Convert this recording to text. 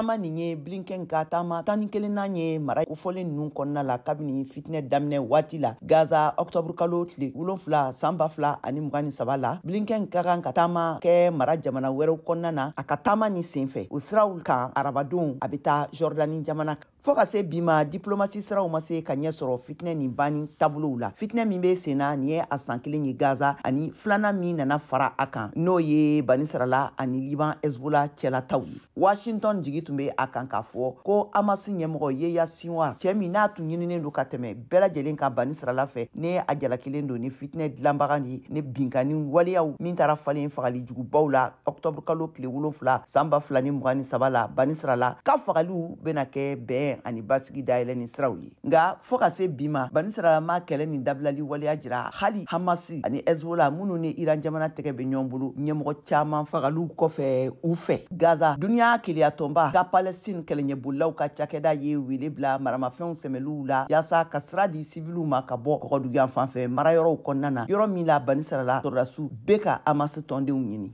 Taama nin ye Blinken ka taama 11nan ye mara kofɔlen ninnu kɔnɔna la kabini fitinɛ daminɛ waati la Gaza ɔktɔburu kalo tile 7 san 2023 la. Blinken ka kan ka taama kɛ mara jamana wɛrɛw kɔnɔna na a ka taama nin senfɛ. O siraw kan, arabadon a bɛ taa Jɔrdani jamana kan. Fɔɔ ka se bi ma, diplomasi siraw ma se ka ɲɛ sɔrɔ fitinɛ nin banni taabolow la. Fitinɛ min bɛ sen na, nin ye a san kelen ye Gaza, ani filanan min nana fara a kan, n'o ye Banisirala ani Liban Hezbollah cɛlataw ye. Washington jigi tun bɛ a kan k'a fɔ ko Hamas ɲɛmɔgɔ Yehya Sinwar, cɛ min n'a tun ɲininen don ka tɛmɛ bɛɛ lajɛlen kan Banisirala fɛ, ne a jalakilen don ni fitinɛ dilanbaga ni binkanni waleyaw min taara falen fagali jugubaw la ɔktɔburu kalo tile 7 san 2023 la Banisirala, ka fagaliw bɛna kɛ bɛn ani basigi dayɛlɛ ni siraw ye. Nka fɔɔ ka se bi ma, Banisirala ma kɛlɛ nin dabilali waleya jira, hali Hamasi ani Hezbollah minnu ni Iran jamana tɛgɛ bɛ ɲɔgɔn bolo, ɲɛmɔgɔ caman fagaliw kɔfɛ u fɛ Gaza. Duniya keleyatɔnba ka Palestine kɛlɛɲɛbolilaw ka cakɛda ye wele bila maramafɛnw sɛmɛliw la yaasa ka sira di siviliw ma ka bɔ kɔgɔduguyan fan fɛ marayɔrɔw kɔnɔna na, yɔrɔ min la Banisirala sɔrɔdasiw bɛ ka Hamas tɔndenw ɲini.